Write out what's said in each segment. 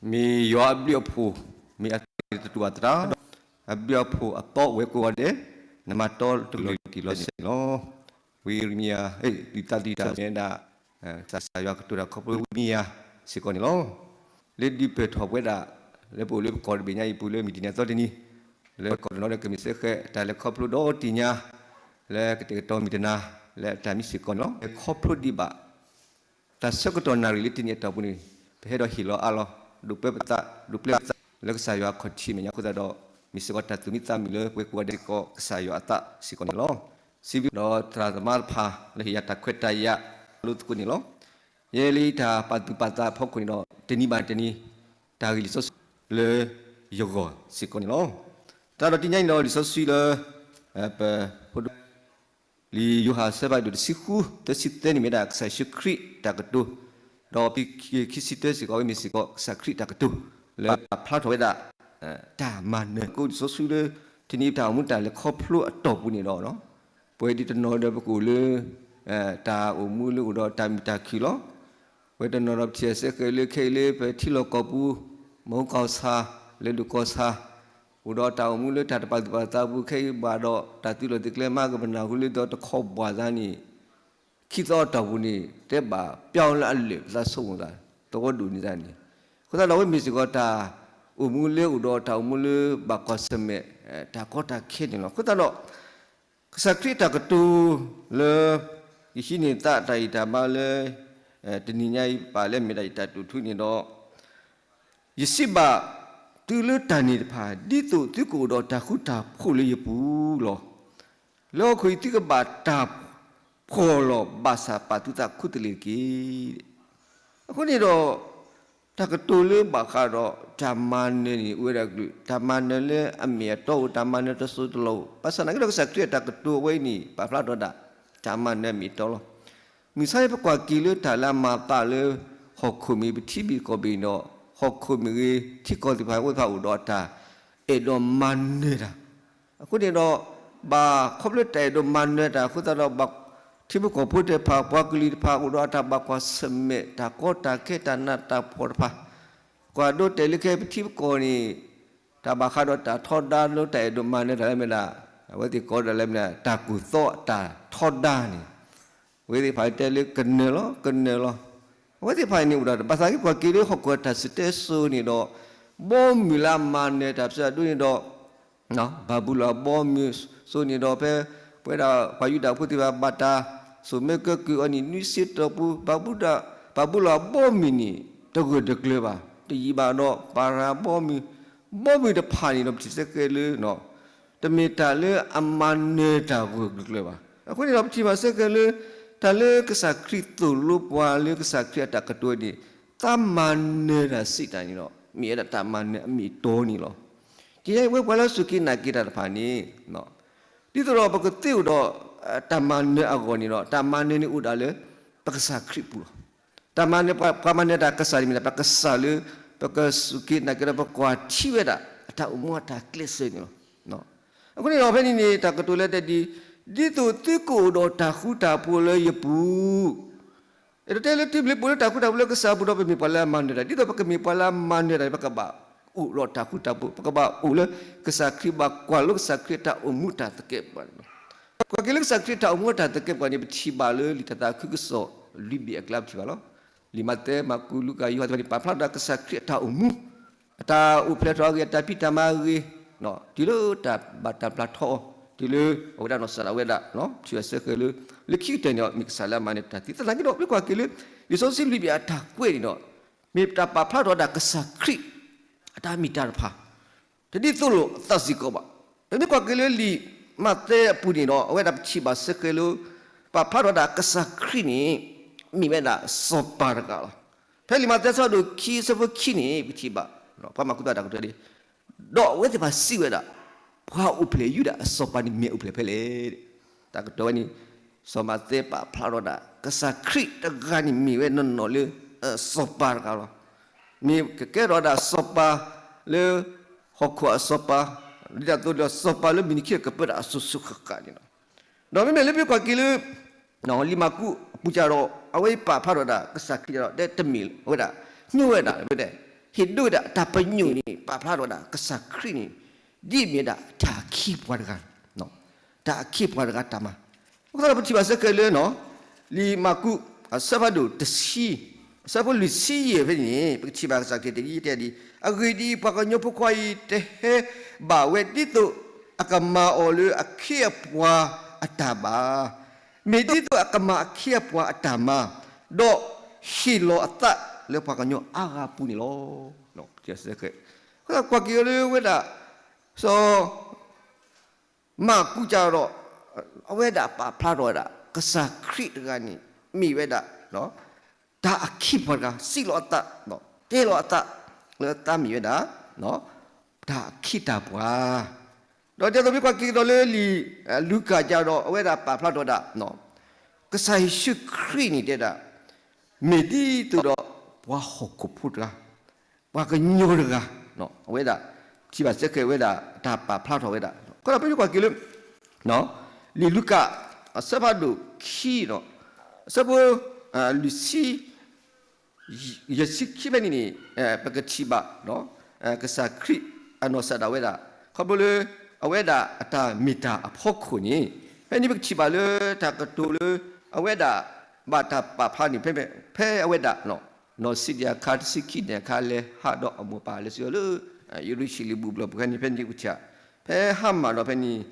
မ့ၢ်ယွၤအဘျုးအဖှိၣ်, မ့ၢ်အတတူၢ်ဘၣ်သရၣ်, အဘျုးအဖှိၣ်အသီဝဲၢ်ကိးဂၤဒဲး, နမၤတီတလီၤတံၢ်လီၤဆဲးန့ၣ်လီၤ. ဝံယံးရမံယၤ, ဒုးသးဒုးတၢ်မ့ၢ်ဝဲဒၣ် ကစၢ်ယွၤကတိၤတၢ်ခီဖျိဝံယံးရမံယၤစ့ၢ်ကီးန့ၣ်လီၤ. လၢဒုးပၢၢ်ထီၣ်ပဝဲဒၣ် လၢပအိၣ်လၢပကီၢ်တဘ့ၣ်ညါအံၤပူၤလၢမုၢ်တနံၤအသီတနံၤ, လၢကီၢ်တနီၤလၢကမ့ၢ်စ့ၢ်ကီးတၢ်လဲၤခီဖျိဒီးတံၢ်ညါ, လၢကတဲာ်ကတီၤမုၢ်တနၤ, လၢအတၢ်မံစ့ၢ်ကီးန့ၣ်လီၤ. လဲၤခီဖျိဒံးဘၣ် တၢ်ဆၢကတီၢ်နၣ်ရံၣ်လၢတနံၤအတီၢ်ပူၤန့ၣ်, ပဟဲဒီးဟ့ၣ်လီၤအါလီၤ, ဒိးပၢပသး, ဒိးပျဲပသး, လၢကစၢ်ယွၤအခီၣ်ထံးမဲာ်ညါအဃိသတးဒီး, မ့ၢ်စ့ၢ်ကီးတၢ်သူၣ်မံသးမုာ်လၢပဝဲကိးဂၤဒဲးစ့ၢ်ကီးကစၢ်ယွၤအသးစ့ၢ်ကီးန့ၣ်လီၤ. စံးဘျုးဒီးသရၣ်သမါတဖၣ် လၢဟ့ၣ်ယၤတၢ်ခွဲးတၢ်ယာ်လိာ်သကိးန့ၣ်လီၤ. ယဲလၢယတၢ်ပာ်သူၣ်ပာ်သးအဖီခိၣ်န့ၣ်ဒီး တနံၤဘၣ်တနံၤ တၢ်ဂ့ၢ်လံာ်စီဆှံလၢယဂီၢ်စ့ၢ်ကီးန့ၣ်လီၤ. သရၣ်ဒီးတနံၤညါန့ၣ်ဒီး လံာ်စီဆှံလၢ ပ ဖိဒိၣ် လံာ်ယိၤဟၣ်အဆၢဖးဒိၣ်တဆံဃု သၢဆံသၢန့ၣ်မ့ၢ်ဒၣ်ကစၢ်ယ့ၣ်ၡူးခရံာ်တၢ်ကတိၤ, ဒီးခံဆံတၢစ့ၢ်ကီး အဝဲမ့ၢ်စ့ၢ်ကီးကစၢ်ခရံာ်တၢ်ကတိၤ လၢပာ်ဖျါထီၣ်ဝဲဒၣ် တၢ်မၤနၢၤ ကအိၣ်လံာ်စီဆှံလၢ တနံၤတၢ်အိၣ်မူတၢ်လဲၤခီဖျိအတီၢ်ပူၤန့ၣ်ဒီး ပဝဲဒ်တနီၤဒီးပကအိၣ်လၢ တၢ်အိၣ်မူလၢအိၣ်ဒီးတၢ်မုာ်တၢ်ခုၣ်လီၤ. ပဝဲတနီၤဒီးပထံၣ်စ့ၢ်ကီးလၢခဲအံၤလၢပထံလီၢ်ကီၢ်ပူၤ မဟူကီၢ်ဆၣ် လဲၤဒိၣ်ကီၢ်ဆၣ် အိၣ်ဒီးတၢ်အိၣ်မူလၢတၢ်တပာ်သူၣ်ပာ်သးပူၤ ခဲအံၤဘၣ်ဒီးတၢ်သုးလီၢ်သုးကျဲမး ကဘၣ်နၢ်ဟူလၢဒီးတခီဘၣ်သးန့ၣ် ခံသီအတီၢ်ပူၤန့ၣ် တဲဘၣ်ပျီလၢအလၢာ်ပသးဆိကမိၣ်သး သဝီဒူၣ်န့ၣ်သးန့ၣ်, အဃိသတးဒီးအဝဲမ့ၢ်စ့ၢ်ကီးတၢ်အိၣ်မူလၢအိၣ်ဒီးတၢ်အိၣ်မူလၢဘၣ်ကွၢ်ဆၢၣ်မဲာ် တၢ်ကီတၢ်ခဲန့ၣ်လီၤ. အဃိသတးဒီး ကစၢ်ခရံာ်အတၢ်ကတိၤလၢ ယဟံးန့ၢ်သးတၢ်ဂံၢ်တၢ်ဘါလၢ တနံၤညါအံၤပာ်လၢမ့ၢ်ဒၣ်ယတၢ်တိာ်ထူန့ၣ်ဒီး ယစံးဘၣ်သုလၢတၢ်န့ၣ်တဖၣ် ဒ်သိးသုကအိၣ်ဒီးတၢ်ဃူတၢ်ဖိးလၢယပူၤလီၤ. လၢဟီၣ်ခိၣ်အံၤသုကဘၣ်တၢ်ဖှီၣ်လီၤ ဘၣ်ဆၣ်ပာ်သုသးခူတလ့ၢ်တက့ၢ်. အဃိန့ၣ်ဒီး တၢ်ကတိၤလၢဘၣ်ဃးဒီးတၢ်မၤနၢၤန့ၣ် အိၣ်ဝဲဒၣ်ကလုာ်, တၢ်မၤနၢၤလၢအမ့ၢ်အတီအိၣ်, တၢ်မၤနၢၤတစိၢ်တလီၢ်အိၣ်, ဘၣ်ဆၣ်သနာ်က့ဒီး ကစၢ်ခရံာ်အတၢ်ကတိၤအဝဲအံၤန့ၣ် ပာ်ဖျါထီၣ်ဒၣ် တၢ်မၤနၢၤအမ့ၢ်အတီလီၤ. မုၢ်ဆါအံၤပကွၢ်က့ၤလၢတၢ်လၢအမၤသးလၢ ဟီၣ်ခိၣ်မ့ၢ်ပထံဘ့ၣ်ကီၢ်ဘ့ၣ်န့ၣ်ဒီး ဟီၣ်ခိၣ်မ့ၢ်ဂ့ၤ ထံကီၢ်သ့ၣ်တဖၣ် အဝဲသ့ၣ်တဖၣ်အိၣ်ဒီးတၢ်အဲၣ်ဒိးမၤနၢၤတၢ် အဃိန့ၣ်ဒီး ဘၣ်ခီဖျိတၢ်အဲၣ်ဒိးမၤနၢၤတၢ်အဃိသတးဒီး ဘၣ်ထံဖိကီၢ်ဖိသ့ၣ်တဖၣ် ပှၤကလုာ်တဖၣ် အိၣ်ဒီးအတၢ်ဘၣ်ကွၢ်ဆၢၣ်မဲာ် တၢ်ကီတၢ်ခဲ တၢ်နးတၢ်ဖှီၣ်တဖၣ်, ကွၢ်ဒိတဲာ်လၢခဲအံၤပထံပကီၢ်န့ၣ် တၢ်ဘၣ်ဃးဒီးတၢ်ထီဒါလၢတၢ်အဲၣ်ဒိးမၤနၢၤတၢ်လၢမ့ၢ်ဒၣ် အဝဲသ့ၣ်ကိးဒၣ်လၢမ့ၢ်ဒၣ် တၢ်ကူၣ်သီအတၢ်ထီဒါန့ၣ် အဝဲသ့ၣ်တဖၣ်တဲလၢကနၢၤလီၤ ကနၢၤလီၤ. အဝဲသ့ၣ်တဖၣ်န့ၣ်အိၣ်ဒီး ဘၣ်ဆၣ်သနာ်က့ပကွၢ်က့ၤလၢဟီၣ်ခိၣ်အတၢ်စံၣ်တဲစိၤန့ၣ်ဒီး ဘီမုၢ်လၢအမၤနၢၤတၢ်ပၢၢ်ဆၢဒိၣ်န့ၣ်ဒီး ဘၤဘူလိၣ်အဘီမုၢ်စိၤန့ၣ်ဒီး ဖဲပဝဲဒၣ်ပှၤယူဒၤဖိသ့ၣ်တဖၣ် ဘၣ်တၢ်ဆိၣ်မၢကဲကုၢ်အီၤန့ၣ် နွံဆံတီၢ်ပူၤ ဘၤဘူလိၣ်အဘီမုၢ်န့ၣ် တဂၢၢ်တကျၢၤဘၣ်, တယံာ်ဘၣ်ဒီး ပၤရၤဘီမုၢ်, ဘီမုၢ်တဖၣ်န့ၣ်ဒီး ပထံၣ်စ့ၢ်ကီးလၢ တမ့ၢ်တၢ်လၢအမၤနၢၤတၢ်ဂၢၢ်တကျၢၤဘၣ်. အဃိန့ၣ်ဒီး ပထံၣ်ဘၣ်စ့ၢ်ကီးလၢ တၢ်လၢကစၢ်ခရံာ်သိၣ်လိပှၤလၢကစၢ်ခရံာ်အတၢ်ကတိၤန့ၣ် သးမၤနၢၤတၢ်စံးတၢ်န့ၣ်ဒီး မ့ၢ်ဝဲဒၣ်တၢ်မၤနၢၤအမ့ၢ်အတီန့ၣ်လီၤ. ကယဲၢ်ဝဲပှၤလၢစူၢ်က့ၤနာ်က့ၤတၢ်တဖၣ်န့ၣ် ဒ်သိးဒီးပကသ့အိၣ်ဒီး တၢ်မၤနၢၤအဂီၢ်န့ၣ်ဒီး တၢ်မၤနၢၤန့ၣ်အိၣ်ဒၣ်လၢ ပကစၢ်ခရံာ်ပူၤလီၤ. တၢ်မၤနၢၤ ပှၤမၤနၢၤတၢ်ကစၢ်န့ၣ်မ့ၢ်ဒၣ် ပကစၢ်လၢ ပကစူၢ်က့ၤနာ်က့ၤဒီး ပကွၢ်ထံဝဲဒၣ် အတၢ်အိၣ်မူအတၢ်ကျဲးစၢးန့ၣ်လီၤ. အဃိန့ၣ်ဒီး ဖဲန့ၣ်န့ၣ် တၢ်ကတိၤလၢတဲဒ် ဒ်သိးသုကအိၣ်ဒီးတၢ်ဃူတၢ်ဖိးလၢယပူၤ အဲၣ်ဒိးတဲလၢသုဘျုးပအိၣ်လၢတၢ်ဃူတၢ်ဖိးလၢကစၢ်အပူၤဒီး ပမ့ၢ်ပှၤလၢအမၤနၢၤတၢ်, ဒ်သိးပကမ့ၢ်ပှၤလၢအမၤနၢၤတၢ်န့ၣ် ပကဘၣ်အိၣ်ဒီးတၢ်ဃူတၢ်ဖိး, ပကဘၣ်အိၣ်လၢကစၢ်ခရံာ် ဘၣ်ကွၢ်လိကစၢ်ခရံာ်အတၢ်အိၣ်မူတၢ်သကဲးပဝးန့ၣ်လီၤ. ကွၢ်က့ၤလၢကစၢ်ခရံာ်အတၢ်အိၣ်မူအတၢ်သကဲးပဝးန့ၣ် ပထံၣ်ဘၣ်လၢလံာ်တၢ်သးခုကစီၣ်လွံၢ်ဘ့ၣ်အကျါပထံၣ်ဘၣ်လီၤ. လံာ်မးသဲ, မၢ်ကူး, လူၤကၣ်, ယိၤဟၣ်သ့ၣ်တဖၣ်န့ၣ် ပာ်ဖျါထီၣ်ဒၣ်ကစၢ်ခရံာ်အတၢ်အိၣ်မူ အတၢ်အိၣ်ဖျဲၣ်ထီၣ်အဂ့ၢ်, အတၢ်ဖံးတၢ်မၤအဂ့ၢ်, တုၤလၢတၢ်ဘၣ်တၢ်ပျၢ်ထီအီၤ, တုၤလၢအဝဲဒၣ်နီၢ်ကစၢ်ဒၣ်ဝဲဒၣ် ထံၣ်အဆၢဃဲၤလၢ လၢခံကတၢၢ်န့ၣ် မ့ၢ်ကစၢ်လၢအမၤနၢၤတၢ်သ့သနာ်က့ဒီး ပမ့ၢ်ကွၢ်က့ၤလၢ လံာ်စီဆှံလွံၢ်ဘ့ၣ်အတၢ်ကွဲးန့ၣ်ဒီး မ့ၢ်တၢ်ပာ်ဖျါထီၣ်ဝဲဒၣ်ကစၢ်ခရံာ် အတၢ်မ့ၢ်တၢ်တဖၣ် တဒ်သိးလိာ်အသးစ့ၢ်ကီးဘၣ်. ပမ့ၢ်ကွၢ်က့ၤလၢလံာ်မးသဲအပူၤန့ၣ်ဒီး အဝဲဒၣ်ပထံၣ်ဘၣ်ဆၢဃဲၤလၢ ပာ်ဖျါထီၣ်ဝဲဒၣ်ကစၢ်ခရံာ်န့ၣ် မ့ၢ်ဝဲဒၣ်စီၤပၤတဂၤလီၤ. ဖဲလံာ်မးသဲအဆၢဒိၣ်ခံ အဆၢဖိခံန့ၣ် ပထံၣ်ဘၣ် ပှၤမၤကူးသးတၢ်ကတိၤဒ် ဒီးအဝဲသ့ၣ်တဖၣ်စံးဝဲဒၣ်, ပှၤအိၣ်ဖျဲၣ်ယူဒၤအစီၤပၤန့ၣ်မ့ၢ်အိၣ်ဖျဲၣ်ဖဲလဲၣ်. တၢ်ကတိၤဝဲန့ၣ် စီၤမးသဲပာ်ဖျါထီၣ်ဒၣ် ကစၢ်ခရံာ်တဂၤန့ၣ်မ့ၢ်ဝဲနီၢ်နီၢ်လၢ စီၤပၤတဂၤလီၤ. မ့ၢ်ကကဲထီၣ်ဝဲဒၣ်စီၤပၤလၢ ဟီၣ်ခိၣ်အစီၤပၤ, ဒ်သိးဒီးစီၤပၤလၢမုၢ်နံၤခံကပၢတၢ်အစိၤစိၤဃၣ်ဃၣ်န့ၣ်လီၤ. ဒီးမ့မ့ၢ်လၢပမ့ၢ်ကွၢ်က့ၤလၢ လံာ်မၢ်ကူးအပူၤစ့ၢ်ကီးဒီး အဝဲအံၤပာ်ဖျါထီၣ်ဝဲဒၣ် ကစၢ်ခရံာ်ဒီး တဲတမ့ၢ်ဝဲဒၣ် ညွှန်းဝဲဒၣ် မ့ၢ်တဲ ဟ့ၣ်ဒိၣ်ဝဲဒၣ်တၢ်ပညိၣ်န့ၣ် ပာ်ဖျါထီၣ်ဝဲဒၣ် ကစၢ်ခရံာ်န့ၣ် ဒ်အမ့ၢ်ဝဲဒၣ်တၢ်အခံပှၤတဂၤ, တၢ်အခံပှၤတဂၤတၢ်မၤ, အဃိသတးဒီးပထံၣ်ဘၣ်စ့ၢ်ကီးလၢ လံာ်မၢ်ကူး အဆၢဖးဒိၣ်တဆံ အဆၢဖိလွံၢ်ဆံယဲၢ်ဖဲန့ၣ်န့ၣ် ပကထံၣ်ဘၣ်ကစၢ်ခရံာ်တဲဒ်အံၤ, အဂ့ၢ်ဒ်အံၤ, ပှၤကညီဖိခွါအံၤ တဟဲဘၣ်ဝဲဒ်သိးအကမၤအီၤလၢအခ့အပှၤအတၢ်ဘၣ်, မ့ၢ်ဒ်သိးအကမၤအခ့အပှၤအတၢ်မၤ, ဒီးဟ့ၣ်လီၤအသးလၢပှၤကညီအါဂၤအပူၤန့ၣ်လီၤ. ကွၢ်က့ၤအီၤလၢဝဲဒၣ် စီၤ မၢ်ကူးကဒီး အဝဲဒၣ်ပာ်ဖျါထီၣ်ဝဲဒၣ် ကစၢ်ခရံာ်တဂၤန့ၣ် မ့ၢ်ဝဲဒၣ် တၢ်အခံပှၤတဂၤ စံးလီၤအသး, တဲလီၤအသး လၢအသးမ့ၢ်ဝဲဒၣ် တၢ်အခံတၢ်ပှၤ, ဒီးဒ်သိးမ့ၢ်ကွၢ်က့ၤကဒီးလၢလံာ်လူၤကၣ်ကဒီး အဝဲဒၣ်ပာ်ဖျါထီၣ်ဝဲဒၣ် ကစၢ်ယ့ၣ်ၡူးခရံာ်န့ၣ်တဲဒၣ် မ့ၢ်ဒ်သိးဒီး ပှၤဟီၣ်ခိၣ်ဖိတဂၤ, ပှၤကညီတဂၤ, အဝဲဒၣ် ထံၣ်ဘၣ်စ့ၢ်ကီးဝဲဒၣ် တၢ်ပာ်ဖျါထီၣ်ဝဲဒၣ်, ခီဒီးပမ့ၢ်ကွၢ်က့ၤလၢ လံာ်လူၤကၣ် အဆၢဖးဒိၣ်ခံဒီး အဆၢဖိ လွံၢ်ဆံ ယဲၢ်ဆံခံဖဲန့ၣ်န့ၣ် ပကထံၣ်ဘၣ် ကစၢ်ခရံာ်အနီၢ်ကစၢ်ဒၣ်ဝဲဒၣ် ခီဖျိလၢ အဝဲဒၣ်အတၢ်မ့ၢ်တၢ်အဖီခိၣ်န့ၣ် ဖဲန့ၣ်ပကထံၣ်ဘၣ်လၢတၢ်ကတိၤလၢ အဝဲဒၣ် ဘၣ်တၢ်ပာ်ဖျါန့ၣ် ဖဲ ဖဲအဝဲဒၣ် နီၢ်စံးဒံးအခါ တဆံခံနံၣ်အခါ လဲၤဟးဒီးအမိၢ်ပၢ်လဲၤစံးအီၤလၢ ယရူၤၡလ့ၣ်ဘူၣ်ဘျီၣ်ပူၤဖဲန့ၣ် ဖဲန့ၣ်ပကထံၣ် ဖဲဟါမၢ်ဒီးဖဲန့ၣ်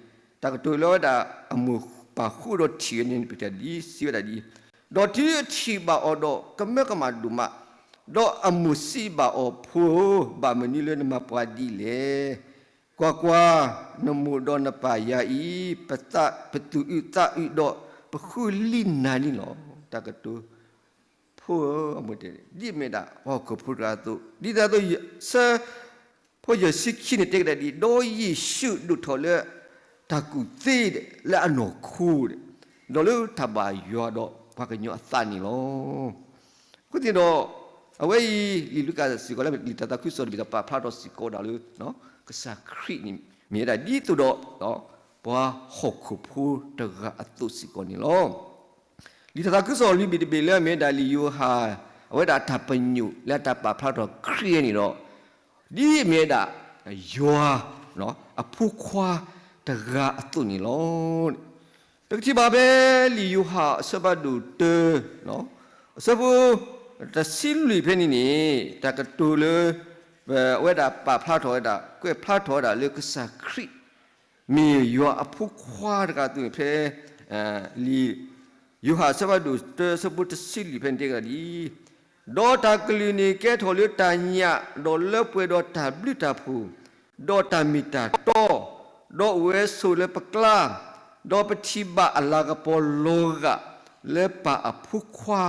တၢ်ကတိၤလၢအဝဲဒၣ်အမိၢ်ပၢ်ဃုာ်ဒီးထံၣ်ဝဲန့ၣ် ပကထံၣ်ဒ်စံးဝဲဒၣ်ဒ်အံၤ, ဒီးတုၤအထံၣ်ဘၣ်အီၤဒီးကမၢကမၣ်ဒိၣ်မး, ဒီးအမိၢ်စံးဘၣ်အီၤ, ဖိဧၢ, ဘၣ်မနုၤလၢနမၤပှၤဒ်လဲၣ်. ကွၢ်ကွၢ်, နမိၢ်ဒီးနပၢ်ယၤအံၤ ပသူၣ်အုးသးအုးဒီး ပဃုလံနၤန့ၣ်လီၤ. တၢ်ကတိၤ ဖိဧၢ, အမိၢ်တဲ ဒ်အမ့ၢ်ဒၣ်ပှၤဟီၣ်ခိၣ်ဖိတဂၤအသိး, ဒ်သိးသိး ဆၢဖိယဲၢ်ဆံခံန့ၣ်တဲကဒါဒ်အံၤ, ဒီးယ့ၣ်ၡူးဒိၣ်ထီၣ်လၢတၢ်ကူၣ်သ့ဒဲး လၢအနီၢ်ခိဒဲး, ဒီးလၢတၢ်ဘၣ်ယွၤဒီးပှၤကညီအသးန့ၣ်လီၤ. အဃိသတးဒီး အဝဲအံၤ လံာ်လူၤကၣ်စ့ၢ်ကီးလၢလံာ်တၢ်သးခုကစီၣ်တဘ့ၣ်ဒီးပာ်ဖျါထီၣ်စ့ၢ်ကီးဒၣ်လၢ ကစၢ်ခရံာ်န့ၣ် မ့ၢ်ဝဲဒၣ်ဒ်သိးဒီး ပှၤဟီၣ်ခိၣ်ဖိတဂၤအသိးစ့ၢ်ကီးန့ၣ်လီၤ. လံာ်တၢ်သးခုကစီၣ်လွံၢ်ဘ့ၣ်တဘ့ၣ်လၢအမ့ၢ်ဝဲဒၣ်လံာ်ယိၤဟၣ် အဝဲဒၣ်တၢ်ပညိၣ်လၢအတၢ်ပာ်ဖျါထီၣ်ခရံာ်န့ၣ်ဒီး ဒ်အမ့ၢ်ဝဲဒၣ် ယွၤ အဖိခွါတဂၤအသိးန့ၣ်လီၤ. ပကထံၣ်ဘၣ်ဖဲလံာ်ယိၤဟၣ်အဆၢဖးဒိၣ်တၢ အဆၢဖိ တဆံလွံၢ်ဖဲန့ၣ်န့ၣ် တၢ်ကတိၤလၢ အဝဲဒၣ်ပာ်ဖျါထီၣ်ဝဲဒၣ် ကွဲးဖျါထီၣ်ဝဲဒၣ်လၢကစၢ်ခရံာ် မ့ၢ်ယွၤအဖိခွါတဂၤအသိးန့ၣ် ဖဲ လံာ်ယိၤဟၣ်အဆၢဖးဒိၣ်တၢ အဆၢဖိတဆံလွံၢ်ဖဲန့ၣ်တဲကဒါဒ်အံၤ, ဒီးတၢ်ကလုၢ်န့ၣ်ကဲထီၣ်လၢတၢ်ညၣ် ဒီးလၢပှဲၤဒီးတၢ်ဘျုးတၢ်ဖှိၣ် ဒီးတၢ်မ့ၢ်တၢ်တီ, ဒီးအိၣ်ဝဲဆိးလၢပကျါ, ဒီးပထံၣ်ဘၣ်အလၤကပီၤလီၤဂာ် လၢပၢ်အဖိခွါ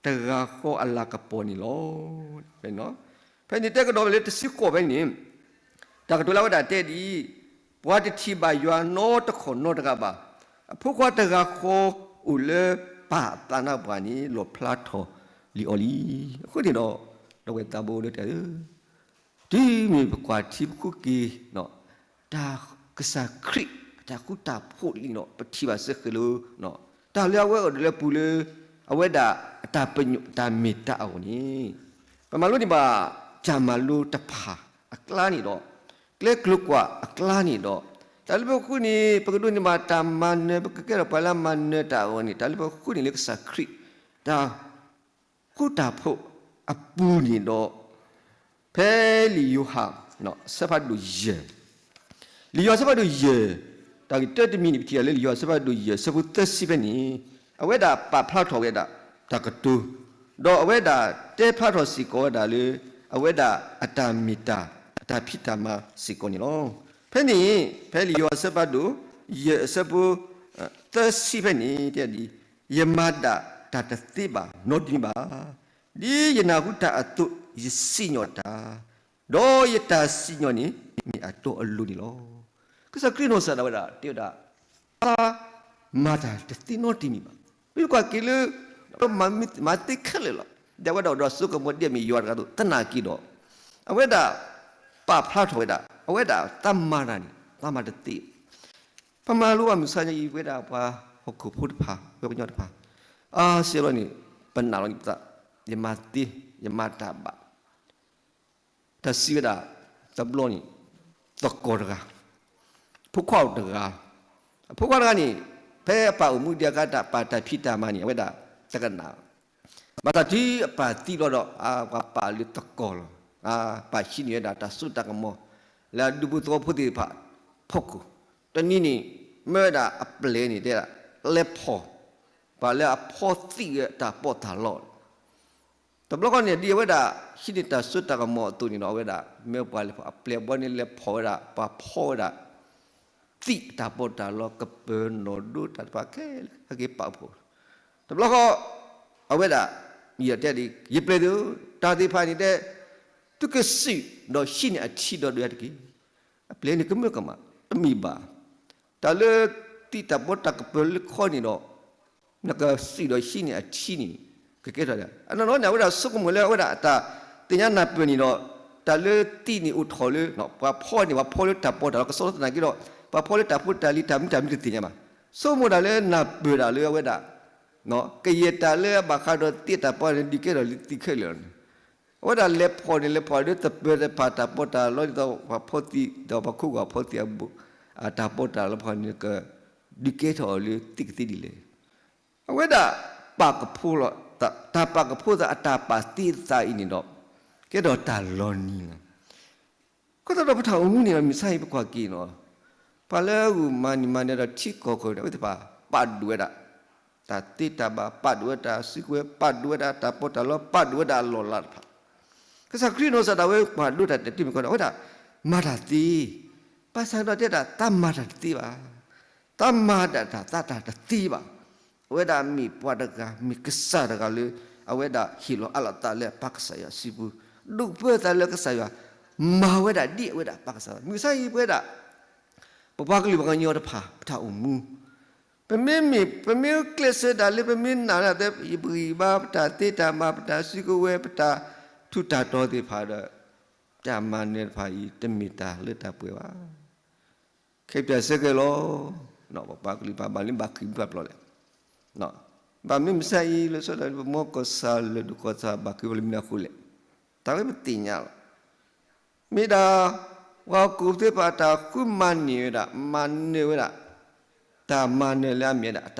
တဂၤဃီအလၤကပီၤန့ၣ်လီၤ. ဖဲန့ၣ်တဲကဒီးလၢတဆံဃိးဖဲန့ၣ် တၢ်ကတိၤလၢအဝဲဒၣ်တဲဒ်အံၤ, ပှၤတထံၣ်ဘၣ်ယွၤနီတခီၣ်နီတဂၤဘၣ်. အဖိခွါတဂၤဃီအိၣ်လၢပၢ်အသးနါပှၢ်န့ၣ် လီၣ်ဖျါထီၣ်လံအီၤလံ. အဃိန့ၣ်ဒီး ဒီပုၢ်ဝဲၢ်သးဘိလၢတၢ်ဧၢ တုၤမ့ၢ်ပကွၢ်ထံပဃုက့ၤ တၢ်ကစၢ်ခရံာ်အတၢ်ဃူတၢ်ဖိးလံန့ၣ်ဒီး ပထံၣ်ဘၣ်စ့ၢ်ကီးလၢ တၢ်လၢအဝဲအံၤဒီးလၢပူၤလၢ အဝဲဒၣ်အတၢ်ပညိၣ်တၢ်မ့ၢ်တၢ်အဂီၢ်န့ၣ် ပမၤလိန့ၢ်ဘၣ် တၢ်မၤလိတဖၣ်အကျါန့ၣ်ဒီး ကျဲကျိၤကွာ်အကျါန့ၣ်ဒီး တၢ်လၢပဃုန့ၣ် ပကဒိးန့ၢ်ဘၣ်တၢ်မၤနၢၤ ပကကဲထီၣ်ပှၤလၢအမၤနၢၤတၢ်အဂီၢ်န့ၣ် တၢ်လၢပဃုန့ၣ်လၢကစၢ်ခရံာ် တၢ် ဃူတၢ်ဖိးအပူၤန့ၣ်ဒီး ဖဲလံာ်ယိၤဟၣ် အဆၢဖးဒိၣ်ယဲၢ်, လံာ်ယိၤဟၣ်အဆၢဖးဒိၣ်ယဲၢ်, တၢ်ဂ့ၢ်တၢတမံၤန့ၣ် ပထံၣ်အီၤလၢလံာ်ယိၤဟၣ်အဆၢဖးဒိၣ်ယဲၢ် အဆၢဖိသၢဆံဖဲန့ၣ် အဝဲဒၣ်ပာ်ဖျါထီၣ်ဝဲဒၣ်တၢ်ကတိၤ, ဒီးအဝဲဒၣ်တဲဖျါထီၣ်စ့ၢ်ကီးဝဲဒၣ်လၢ အဝဲဒၣ်အတၢ်မ့ၢ်တၢ် အတၢ်ဖံးတၢ်မၤစ့ၢ်ကီးန့ၣ်လီၤ. ဖဲန့ၣ် ဖဲလံာ်ယိၤဟၣ်အဆၢဖးဒိၣ် ယဲၢ်အဆၢဖိ သၢဆံဖဲန့ၣ် တဲဒ်အံၤ, ယမၤဒၣ်တၢ်တသ့ဘၣ်နီတမံၤဘၣ်. ဒ်ယနၢ်ဟူတၢ်အသိး ယစံၣ်ညီၣ်တၢ်, ဒီးယတၢ်စံၣ်ညီၣ်န့ၣ် မ့ၢ်အတီအလိၤန့ၣ်လီၤ. ကစၢ်ခရံာ်နီၢ်ကစၢ်ဒၣ်ဝဲဒၣ် တဲဝဲဒၣ် သးမၤတၢ်တသ့နီတမံၤဘၣ်. မ့ၢ်ကွၢ်က့ၤလၢ မၤသ့ခဲလၢာ်လီၤ. ဒီးအဝဲဒၣ်အိၣ်ဒီးစိကမီၤဒ်အမ့ၢ်ယွၤတဂၤအသိး သနာ်က့ဒီး အဝဲဒၣ်ပာ်ဖျါထီၣ်ဝဲဒၣ် အဝဲဒၣ်သးမၤတၢ်န့ၣ် သးမၤတသ့. ပမၤလိဘၣ်မုၢ်ဆါညါအံၤ ပဝဲဒၣ်ပှၤဟီၣ်ခိၣ်ဖိတဖၣ် ပှၤကညီတဖၣ် အါစဲလီၤန့ၣ် ပနာ်လီၤန့ၣ်ပသး ယမၤသ့ ယမၤတၢ်ဘၣ် တၢ်စံးဝဲဒၣ် တဘျီန့ၣ် သကိးတဂၤ, ဖိခွါအိၣ်တဂၤ, အဖိခွါတဂၤန့ၣ် ဖဲအပၢ်အိၣ်မူဒံးအခါ တၢ်ပာ်တၢ်ဖံးတၢ်မၤန့ၣ် အဝဲဒၣ်တကနၣ်, ဘၣ်ဆၣ်တုၤအပၢ်သံဘျီဒီး အပၢ်ပာ်လၢသကိးလီၤ. ပာ်ဟံးန့ၢ်ဝဲဒၣ်တၢ်စိတၢ်ကမီၤ လၢအဒူဖိသဝီဖိသ့ၣ်တဖၣ်ဖီခိၣ်, တနံၤန့ၣ် မၢဝဲဒၣ်အပျဲၢ်န့ၣ် တဲဒၣ် လဲၤဖီၣ် ပှၤလၢအဖီသံၣ်ဝဲတၢ်ပီးတၢ်လီလီၤ. တဘျီဃီန့ၣ် ဒ်အဝဲဒၣ်ဟံးန့ၢ်တၢ်စိတၢ်ကမီၤအသိးန့ၣ်ဒီး အဝဲဒၣ်မၢပှၤလဲၤဖီၣ် အပျဲၢ်ဘီန့ၣ် လဲၤဖီၣ်ဝဲဒၣ် ပှၤဖီဝဲဒၣ် သံၣ်အတၢ်ပီးတၢ်လီ ကပၢၤနီၣ်ဒိတၢ်တဖၣ်ခဲလၢာ် ဟဲက့ၤပာ်ဖှိၣ်. တဘျီဃီ အဝဲဒၣ် ယတဲဒ် ယပျဲၢ်သ့ၣ်ဧၢ, တၢ်သ့ၣ်တဖၣ်န့ၣ်တဲ သုကစံၣ်ဒီးဟံးန့ၢ်အထံဒီးဒုးယၤတက့ၢ်. အပျဲၢ်န့ၣ်ကမၢကမၣ် တမ့ၢ်ဘၣ်. တၢ်လၢသံၣ်တၢ်ပီးတၢ်ကပၢၤလၢခီန့ၣ်ဒီး နကစံၣ်ဒီးဟံးန့ၢ်အထံန့ၣ် ကကဲထီၣ်ဒၣ် အနီၢ်နီၢ်န့ၣ် အဝဲဒၣ်ဆိကမိၣ်လၢအဝဲဒၣ်အတၢ်သ့ၣ်ညါနၢ်ပၢၢ်န့ၣ်ဒီး တၢ်လၢသံၣ်န့ၣ်အိၣ်ထီၣ်လၢ ပှၤဖီန့ၣ် ပှၤဖီလၢတၢ်ပီးတၢ်လီ ကစီဒီသနာ်က့ဒီး ပှၤဖီလၢတၢ်ဖိတၢ်လံၤတၢ်မနုၤတၢ်မနုၤတသ့ၣ်ညါဘၣ်. ဆိကမိၣ်တၢ်လၢနၢ်ပၢၢ်တၢ်လၢအဝဲဒၣ် ကယဲၢ်တၢ်လၢအဘၣ်ဃးဒီးသံၣ်တၢ်ပီးန့ၣ် ဒုးကဲထီၣ်လၢသံၣ်ခဲလၢာ်န့ၣ် အဝဲဒၣ်လဲၤဖီၣ်န့ၣ် လဲၤဖီၣ်ဒီးသပၢၤသ့ၣ်တဖၣ်တၢ်ပီးတၢ်လီဒ်သိး ပှၤဖီသံၣ်ဒီးပှၤခိၣ်ဂီၤဖီသံၣ်အဘူး အတၢ်ပီးတၢ်လီဖီန့ၣ် ကဒုးကဲထီၣ်အီၤလၢသံၣ်ကသ့ဒ်လဲၣ်. အဝဲဒၣ်ပာ်ကဖိလီၤ တၢ်ပာ်ကဖိသး အတၢ်ပာ်သံသးအံၤန့ၣ်ဒီး ကဲထီၣ်တၢ်လီၤနံၤလီၤ. အဃိသတးဒီးပတၢ်အိၣ်မူန့ၣ် မုၢ်ဆါအံၤပကွၢ်က့ၤနီၤ ပှၤလၢအဂုာ်မၤနံၤမၤနၢၤဒီးထံကီၢ်ခိၣ်န့ၣ် အဝဲသ့ၣ်တဖၣ် ပာ်ဒိၣ်ဝဲဒၣ် တၢ်သ့တၢ်ဘၣ် ပာ်ဒိၣ်ဝဲဒၣ်တၢ်စုကဝဲၤ ပာ်ဒိၣ်ဝဲဒၣ်တၢ်ပီးတၢ်လီ ပာ်ဒိၣ်ဝဲဒၣ်အလီၢ်အလၤတဖၣ် ကစၢ်ခရံာ်နီၢ်ကစၢ်ဒၣ်ဝဲပာ်ဒိၣ်တၢ်တၢ်တမံၤဃီဒီး အဝဲဒၣ်မၤတၢ်သ့, ဘၣ်ဆၣ်ဒီးတဲဒၣ် တၢ်မၤတၢ်တသ့ဘၣ်. တၢ်မၤဒၣ်တၢ်သးတၢ်တသ့ဘၣ်. အဝဲဒၣ်မ့ၢ်ပှၤတဂၤ မ့ၢ်ကစၢ်တဂၤလၢ အဝဲဒၣ်ဟ့ၣ်လီၤအးလီၤသးလၢအပၢ်ကစၢ်ယွၤစုပူၤ, ဒိးပၢသးလၢကစၢ်ယွၤ မၤဝဲဒၣ်ဒ်အဝဲဒၣ်ပၢ်ကစၢ်ယွၤ မုၢ်ဆါအံၤပဝဲဒၣ် ပပှၤကလုာ်ပှၤကညီတဖၣ် ပတၢ်အိၣ်မူ ပမ့မ့ၢ် ပမ့ၢ်ကျဲးစၢးဒၣ်လၢပမ့ၢ်နာ်ဒၣ်သ့ ယပဂံၢ်ဘါ ပတၢ်သ့တၢ်ဘၣ် ပတၢ်စုကဝဲၤ ပတၢ်ထူးတၢ်တီၤသ့ၣ်တဖၣ်ဒီး တၢ်မၤနၢၤတဖၣ်အံၤ တမ့ၢ်တၢ်လၢတၢ်ပှဲၤဘၣ်. ခဲပၠးဆၢက့ၤလီၤ. ပပှၤကလုာ်တဖၣ်ဘၣ်လၢဘၣ်ဃ့ၢ်ပှၤပျီလဲၣ်. ဘၣ်မနုၤမုၢ်ဆါအံၤ လၢဆီဒီးပမိၢ်ကီၢ်ဆၣ်လၢၢ်ဒိၣ်ကီၢ်ဆၣ်ဘၣ်ဃ့ၢ်ပှၤလၢမနုၤအဃိလဲၣ်. တၢ်ဝဲပသ့ၣ်ညါလီၤ. မ့ၢ်ဒၣ် ပှၤဟီၣ်ခိၣ်ဖိသ့ၣ်တဖၣ်အတၢ်ဃုမၤန့ၢ်ဝဲဒၣ် မၤနၢၤဝဲဒၣ် တၢ်မၤနၢၤလၢ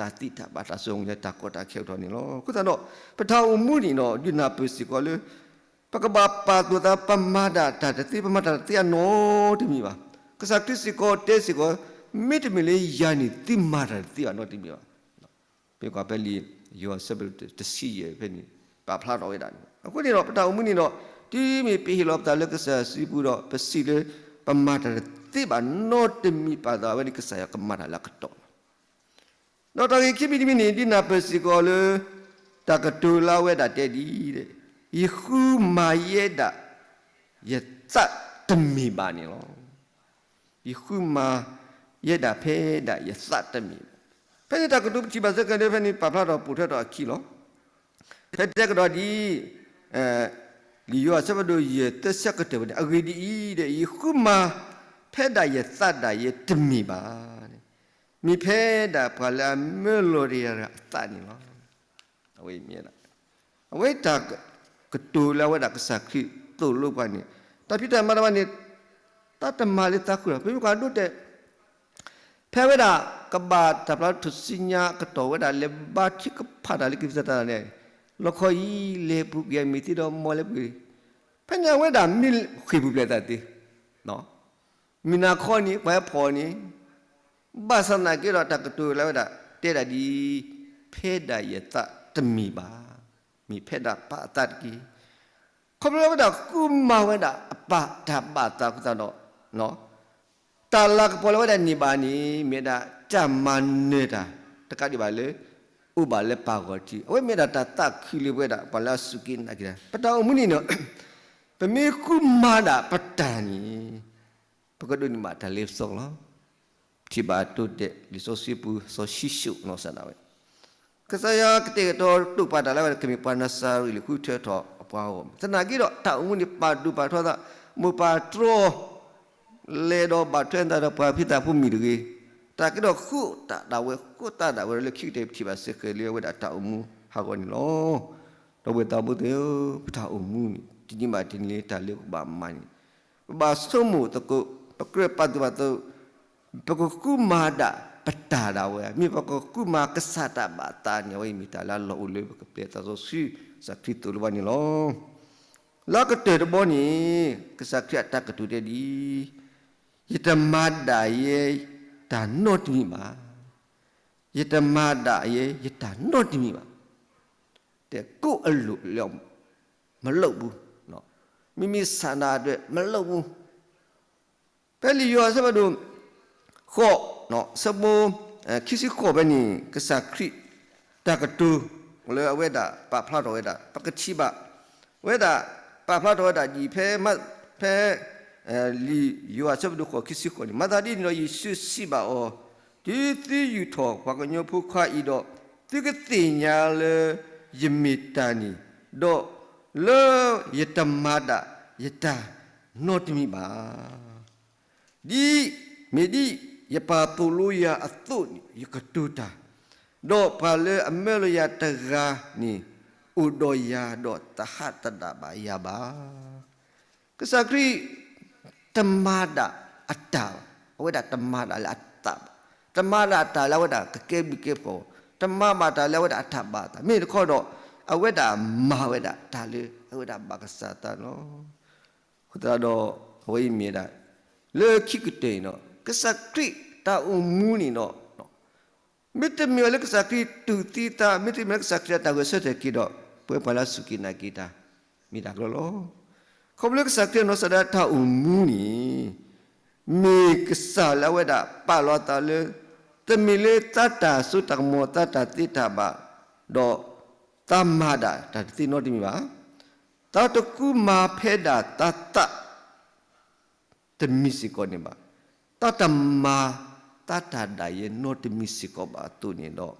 အမ့ၢ်ဝဲဒၣ် အတၢ်သ့တၢ်ဘၣ်တၢ်စိၤလၢတၢ်ကီတၢ်ခဲအိၣ်ထီၣ်န့ၣ်လီၤ. အဃိသတးဒီး ပတၢ်အိၣ်မူန့ၣ်ဒီး ဒုးနၢ်ပၢၢ်စ့ၢ်ကီးလၢ ပကဘၣ်ပာ်သူၣ်ပာ်သး ပမၤဒၣ်တၢ်တသ့ ပမၤတၢ်တသ့အနီတမံၤဘၣ်. ကစၢ်ခရံာ်စ့ၢ်ကီးတဲစ့ၢ်ကီး မ့တမ့ၢ်လၢယၤန့ၣ် သုမၤတၢ်တသ့ဘၣ်နီတမံၤဘၣ်. ပကွၢ်ဖဲလံာ်ယိၤဟၣ်အဆၢဖးဒိၣ်တဆံယဲၢ်ဖဲန့ၣ် ပာ်ဖျါထီၣ်ဝဲဒၣ်န့ၣ် အဃိန့ၣ်ဒီး ပတၢ်အိၣ်မူန့ၣ်ဒီး တုၤမ့ၢ်ပဟ့ၣ်လီၤပသးလၢကစၢ်ယွၤစုပူၤဒီး ပစံးလၢ ပမၤတၢ်တသ့ဘၣ်နီတမံၤပာ်သးဝဲန့ၣ် ကစၢ်ယွၤကမၤတၢ်လၢအကတီၢ်လီၤ. ဒီးတၢ်ဂ့ၢ်ခံမံၤတမံၤန့ၣ် ဒုးနၢ်ပၢၢ်စ့ၢ်ကီးလၢ တၢ်ကတိၤလၢအဝဲဒၣ်တဲဒ်အံၤ, ယဃုမၤယဲဒၣ် ယသးတမ့ၢ်ဘၣ်န့ၣ်လီၤ. ယဃုမၤယဲဒၣ်ဖဲဒၣ်ယသးတမ့ၢ်ဘၣ်. ဖဲန့ၣ်တၢ်ကတိၤပထံၣ်ဘၣ်စ့ၢ်ကီးလၢဖဲန့ၣ် ပာ်ဖျါထီၣ်ပိာ်ထွဲထီၣ်အခံလီၤ. ဖဲတဲကဒီးဒ် လံာ်ယိၤဟၣ်အဆၢဖးဒိၣ်ယဲၢ်သၢဆၢကတၢၢ်ဝဲန့ၣ် အဂ့ၢ်ဒ်အံၤ, ယဃုမၤဖဲဒၣ်ယသးဒၣ်ယဲတမ့ၢ်ဘၣ်, မ့ၢ်ဖဲဒၣ်ပှၤလၢအမၢလီၤတဂၤအသးန့ၣ်လီၤ. အဝဲအံၤမ့ၢ်ဒၣ် အဝဲတၢ်ကတိၤလၢအဝဲဒၣ်ကစၢ်ခရံာ်သိၣ်လိပှၤန့ၣ် တၢ်ဖံးတၢ်မၤတဖၣ်န့ၣ် တၢ်တမၤလၢသးဃုာ်လီၤ. ပမ့ၢ်ကွၢ်ဒိတဲ ဖဲဝဲဒၣ်ကဘၣ်တၢ်ဖျါထူၣ်စုညါအကတီၢ်ဝဲဒၣ် လဲၤဘါထုကဖၣ်တၢ်လၢကံၢ်ပူၤသတးန့ၣ် လီခီအံၤ လဲၤပူၤကွံာ်အမ့ၢ်သ့ဒီးမီၢ်လဲၤပူၤ, ဖဲန့ၣ်အဝဲဒၣ်မ့ၢ်ဃ့ၢ်ပူၤဖျဲးသးသ့ မုၢ်နၤခီန့ၣ် ပှၤဟဲဖီၣ်န့ၣ် ဘၣ်ဆၣ်သနာ်က့ဒီးတၢ်ကတိၤလၢအဝဲဒၣ် တဲဒၣ်ဒ်အံၤ, ဖဲဒၣ်ယသးတမ့ၢ်ဘၣ်, မ့ၢ်ဖဲဒၣ်ပၢ်အသးတက့ၢ်. ခီဖျိလၢအဝဲဒၣ်ဃုမၤဝဲဒၣ်အပၢ်တၢ်ဘၣ်သးအဃိသတးဒီး တၢ်လၤကပီၤလၢအဝဲဒၣ်န့ၢ်ဘၣ်န့ၣ် မ့ၢ်ဝဲဒၣ်တၢ်မၤနၢၤတၢ် တကးဒံးဘၣ်လၢ အိၣ်ဘၣ်လၢပၢ်ဂီၢ်ထံး, အဝဲမ့ၢ်ဝဲဒၣ်တၢ်သးခုလၢပဝဲဒၣ်ပှၤလၢအစူၢ်က့ၤနာ်က့ၤတၢ်, ပတၢ်အိၣ်မူန့ၣ်ဒီး ပမ့ၢ်ဃုမၤဒၣ်ပတၢ်န့ၣ် ပကဒိးန့ၢ်ဘၣ်တၢ်လ့ပစီလီၤ. ပထံၣ်ဘၣ်အဒိတဲာ် လံာ်စီဆှံပူၤ စီၤၡံၣ်ၡိၣ်နီၢ်ကစၢ်ဒၣ်ဝဲ ကစၢ်ယွၤကတဲာ်ကတီၤတိာ်ပာ်တၢ်လၢအဝဲဒၣ်ကမ့ၢ်ပှၤနၤစၤရ့းလၢဃုထၢထီၣ်အပှၤဂီၢ်မုၢ်, သနာ်က့ဒီးတၢ်အိၣ်မူန့ၣ် ပာ်ဒိၣ်ပာ်ထီသး, မိၢ်ပၢ်တြီ လဲၤဒီးဘၣ်ထွဲသးဒီးပှၤဖံသးဖိမုၣ်တဂ့ၤ, သနာ်က့ဒီးဃုတၢ်ဒၣ်ဝဲ ဃုတၢ်ဒၣ်ဝဲလၢခံကတၢၢ် ပထံၣ်ဘၣ်စ့ၢ်ကီးလၢအဝဲဒၣ်တၢ်အိၣ်မူဟးဂီၤန့ၣ်လီၤ. ဒီပုၢ်ဝဲၢ်သးဘိသ့ၣ်ဧၢ, ပတၢ်အိၣ်မူန့ၣ် တနံၤဘၣ်တနံၤလၢတၢ်လၢပကဘၣ်မၤန့ၣ်, ပဘၣ်ဆိကမိၣ်သကိး, ပကြၢးပာ်သူၣ်ပာ်သး, ပကဃုမၤဒၣ်ပတၢ်ဒၣ်ဝဲ, မ့ၢ်ပကဃုမၤကစၢ်တၢ်ဘၣ်အသးန့ၣ် အဝဲအံၤမ့ၢ်တၢ်လၢအလီၢ်အိၣ်လၢပကပျဲသးစီဆှံကစၢ်ခရံာ်သိၣ်လိပှၤန့ၣ်လီၤ. လၢအကတၢၢ်တဘီန့ၣ် ကစၢ်ခရံာ်အတၢ်ကတိၤတဲဒ်အံၤ, ယတမၤဒၣ်ယဲတၢ်နီတမံၤဘၣ်. ယတမၤဒၣ်ယဲယတၢ်နီတမံၤဘၣ်. တဲကိးအလိၤလၢ မ့ၢ်လိၣ်ဘူး, မ့မ့ၢ်ဆန္ဒဒၣ်ဝဲမ့ၢ်လိၣ်ဘူး. ဖဲလံာ်ယိၤဟၣ်အဆၢဖးဒိၣ် ဃိး, ဆၢဖိ ခံဆံဃိးဖဲန့ၣ် ကစၢ်ခရံာ်တၢ်ကတိၤလၢအဝဲဒၣ်ပာ်ဖျါထီၣ်ဝဲဒၣ် ပကထံၣ်ဘၣ်ဝဲဒၣ် ပာ်ဖျါထီၣ်ဝဲဒၣ်ဒ်အံၤ ဖဲ ဖဲ လံာ်ယိၤဟၣ်အဆၢဖးဒိၣ်ဃိး ခံဆံဃိးန့ၣ်, မၤသးဒ်န့ၣ်ဒီး ယ့ၣ်ၡူးစံးဘၣ်အီၤ, တုၤသုယူာ်ထီၣ်ပှၤကညီဖိခွါအံၤဒီး, သုကသ့ၣ်ညါလၢယမ့ၢ်တၢ်န့ၣ်, ဒီးလၢယတမၤဒၣ်ယတၢ်နီတမံၤဘၣ်. ဒ်မ့ၢ်ဒ်ယပၢ်သိၣ်လိယၤအသိးန့ၣ် ယကတိၤတၢ်, ဒီးပှၤလၢအမၢလီၤယၤတဂၤန့ၣ် အိၣ်ဒီးယၤဒီးတဟးသဒၣ်ဘၣ်ယၤဘၣ်. ကစၢ်ခရံာ်တမၤဒၣ်အတၢ်ဘၣ်, အဝဲဒၣ်တမၤဒၣ်လၢအတၢ်ဘၣ်, တမၤဒၣ်အတၢ်လၢအဝဲဒၣ်ကကဲဘျုးကဲဖှိၣ်, တမၤဘၣ်တၢ်လၢအဝဲဒၣ်အတၢ်ဘၣ်အသး, မ့ၢ်တခီဒီး အဝဲဒၣ်မၤဝဲဒၣ်တၢ်လၢအဝဲဒၣ်ဘၣ်ကစၢ်အသးလီၤ. အဃိသတးဒီး အဝဲအံၤမ့ၢ်ဒၣ် လၢခံကတၢၢ်အံၤဒီး ကစၢ်ခရံာ်တၢ်အိၣ်မူန့ၣ်ဒီး မ့တမ့ၢ်လၢကစၢ်ခရံာ်တူၢ်သံသး, မ့တမ့ၢ်လၢကစၢ်ခရံာ်အတၢ်ဂဲၤဆၢထၢၣ်က့ၤဒီး ပဝဲပှၤလၢအစူၢ်က့ၤနာ်က့ၤတၢ် မ့ၢ်တၢ်ကလီလီၤ. ခီဖျိလၢကစၢ်ခရံာ်အနီၢ်ကစၢ်ဒၣ်တၢ်အိၣ်မူန့ၣ် မ့ၢ်ကစၢ်လၢအဝဲဒၣ်ပာ်လီၤအသးလၢ တမ့ၢ်လၢသးတၢ်စိတၢ်ကမီၤ သးတၢ်သ့တၢ်ဘၣ် ဒီးသးမၤဒၣ်တၢ်တသ့နီတမံၤဘၣ်. သးတဃုမၤဖဲဒၣ်သးသး တမံၤစ့ၢ်ကီးန့ၣ်ဘၣ်. သးတမၤ သးတၢ်ဒၣ်ယဲနီတမံၤစ့ၢ်ကီးဘၣ်အသိးန့ၣ်ဒီး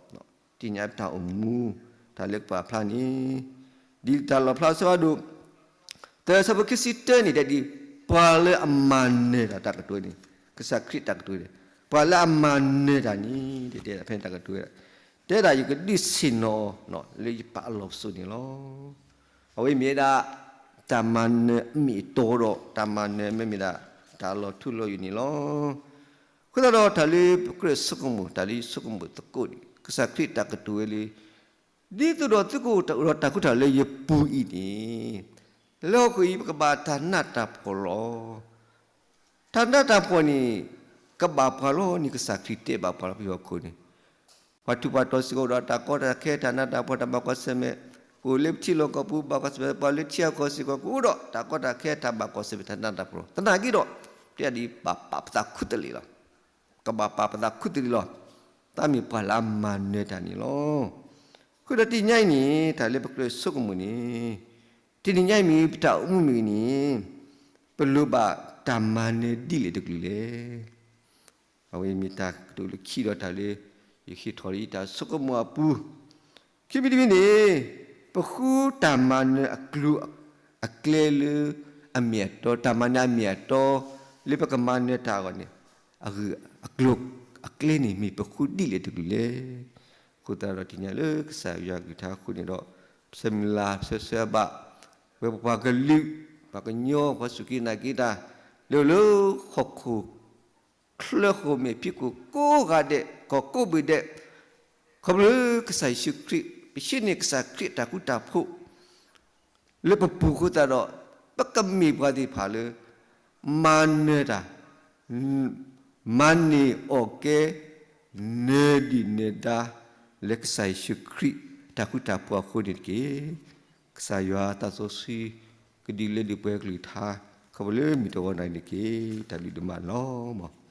သ့ၣ်ညါတၢ်အိၣ်မူ တၢ်လၢကပာ်ဖျါန့ၣ် ဒ်တၢ်လီၣ်ဖျါအဆၢဖးဒိၣ် သၢ အဆၢဖိခံဆံတၢန့ၣ် တဲဒ် ပှၤလၢအမၤနၢၤတၢ် တၢ်ကတိၤန့ၣ် ကစၢ်ခရံာ်တၢ်ကတိၤန့ၣ် ပှၤလၢအမၤနၢၤတၢ်န့ၣ် တဲဒ်ဖဲန့ၣ်တၢ်ကတိၤ တဲဒၣ်ယကဒုးဆ့ၣ်နီၤအီၤ လၢယပၢ်အလီၢ်ပစိာ်န့ၣ်လီၤ. အဝဲမ့ၢ်ဝဲဒၣ် တၢ်မၤနၢၤအမ့ၢ်အတီဒီး တၢ်မၤနၢၤမ့ၢ်မ့ၢ်ဒၣ် တၢ်လီၤထူလီၤယိာ်န့ၣ်လီၤ. အဃိသတးဒီးတၢ်လၢပကြၢးဆိကမိၣ် တၢ်လၢယဆိကမိၣ်သကိးန့ၣ် ကစၢ်ခရံာ်တၢ်ကတိၤဝဲလၢ ဒ်သိးဒီးသုကအိၣ်ဒီးတၢ်ဃူတၢ်ဖိးလၢယပူၤအံၤန့ၣ် လၢဟီၣ်ခိၣ်အံၤပကဘၣ်တၢ်နးတၢ်ဖှီၣ်လီၤ. တၢ်နးတၢ်ဖှီၣ်န့ၣ် ကဘၣ်ပှၤလီၤန့ၣ် ကစၢ်ခရံာ်တဲဘၣ်ပှၤလီၤ ပဟံၣ်ဟီၣ်ခိၣ်န့ၣ် ပှၤထူးပှၤတီၤစ့ၢ်ကီးဒီးတၢ်ကီတၢ်ခဲ တၢ်နးတၢ်ဖှီၣ် တၢ်ဘၣ်ကွၢ်ဆၢၣ်မဲာ် ကအိၣ်လၢပထံလီၢ်ကီၢ်ပူၤ ဘၣ်ကွၢ်ဆၢၣ်မဲာ် ပှၤလၢထံဂၤကီၢ်စ့ၢ်ကီး ကအိၣ်ဒီးတၢ်ကီတၢ်ခဲ တၢ်ဘၣ်ကွၢ်ဆၢၣ်မဲာ် တၢ်နးတၢ်ဖှီၣ်လီၤ. သနာ်က့ဒီး တဲဒၣ်ဒ်ဘၣ်ပာ်ပသးခူတလ့ၢ်လီၤ. ကဘၣ်ပာ်ပသးခူတလ့ၢ်လီၤ. သးမ့ၢ်ပှၤလၢအမၤနၢၤတၢ်န့ၣ်လီၤ. ဃုာ်ဒီးတနံၤညါအံၤန့ၣ် တၢ်လၢပကြၢးဆိကမိၣ်န့ၣ် တနံၤညါအံၤမ့ၢ်ပတၢ်အိၣ်မူမ့ၢ်ဂ့ၤန့ၣ် ပလိၣ်ဘၣ်တၢ်မၤနၢၤဒ်လဲၣ်တကလုာ်လဲၣ်. အဝဲမ့ၢ်တၢ်ကတိၤလၢခံဒီးတၢ်လၢ ယဟ့ၣ်ထီၣ်လၢယတၢ်ဆိကမိၣ်အပူၤ ခံမံၤတမံၤန့ၣ် ပဃုတၢ်မၤနၢၤအကျိၤအကျဲလၢအမ့ၢ်အတီ တၢ်မၤနၢၤအမ့ၢ်အတီ လၢပကမၤနၢၤတၢ်အဂီၢ်န့ၣ် အဂ့ၢ်အကျိၤအကျဲန့ၣ် မ့ၢ်ပဃုဒ်လဲၣ်တကလုာ်လဲၣ်. အဃိသတးဒီးတနံၤညါလၢကစၢ်ယွၤကလုၢ်ကထါအဃိန့ၣ်ဒီး ပဆၢမုၢ်လၢ်ပဆၢဆၢဘၣ် ဝဲပပှၤကလုာ် ပှၤကညီ ပှၤစူၢ်က့ၤနာ်က့ၤတၢ် လၢလၢဟီၣ်ခိၣ် ချၢဃီၣ်မဲာ်ဖံးခိၣ်ကိးဂၤဒဲး ကီၢ်ကိးဘ့ၣ်ဒဲး ခီဖျိလၢကစၢ်ယ့ၣ်ၡူးခရံာ် ပဆှၢန့ၢ်ကစၢ်ခရံာ်အတၢ်ဃူတၢ်ဖိး လၢပပူၤအဃိသတးဒီး ပကမ့ၢ်ပှၤသ့ၣ်တဖၣ်လၢ မၤနၢၤတၢ် မၤန့ၢ်အီၣ်ကဲ နၢၤဒံၣ်နၢၤဒါ လၢကစၢ်ယ့ၣ်ၡူးခရံာ်အတၢ်ဃူတၢ်ဖိးအဃိန့ၣ်တက့ၢ်. ကစၢ်ယွၤသးစီဆှံ ကဒုးလဲဒုးပှဲၤကလုၢ်ကထါ ခီဖျိလၢမုၢ်တဂီၤနၤအံၤန့ၣ်တက့ၢ်. တၢ်ဘျုးဒိၣ်မးန့ၣ်လီၤ.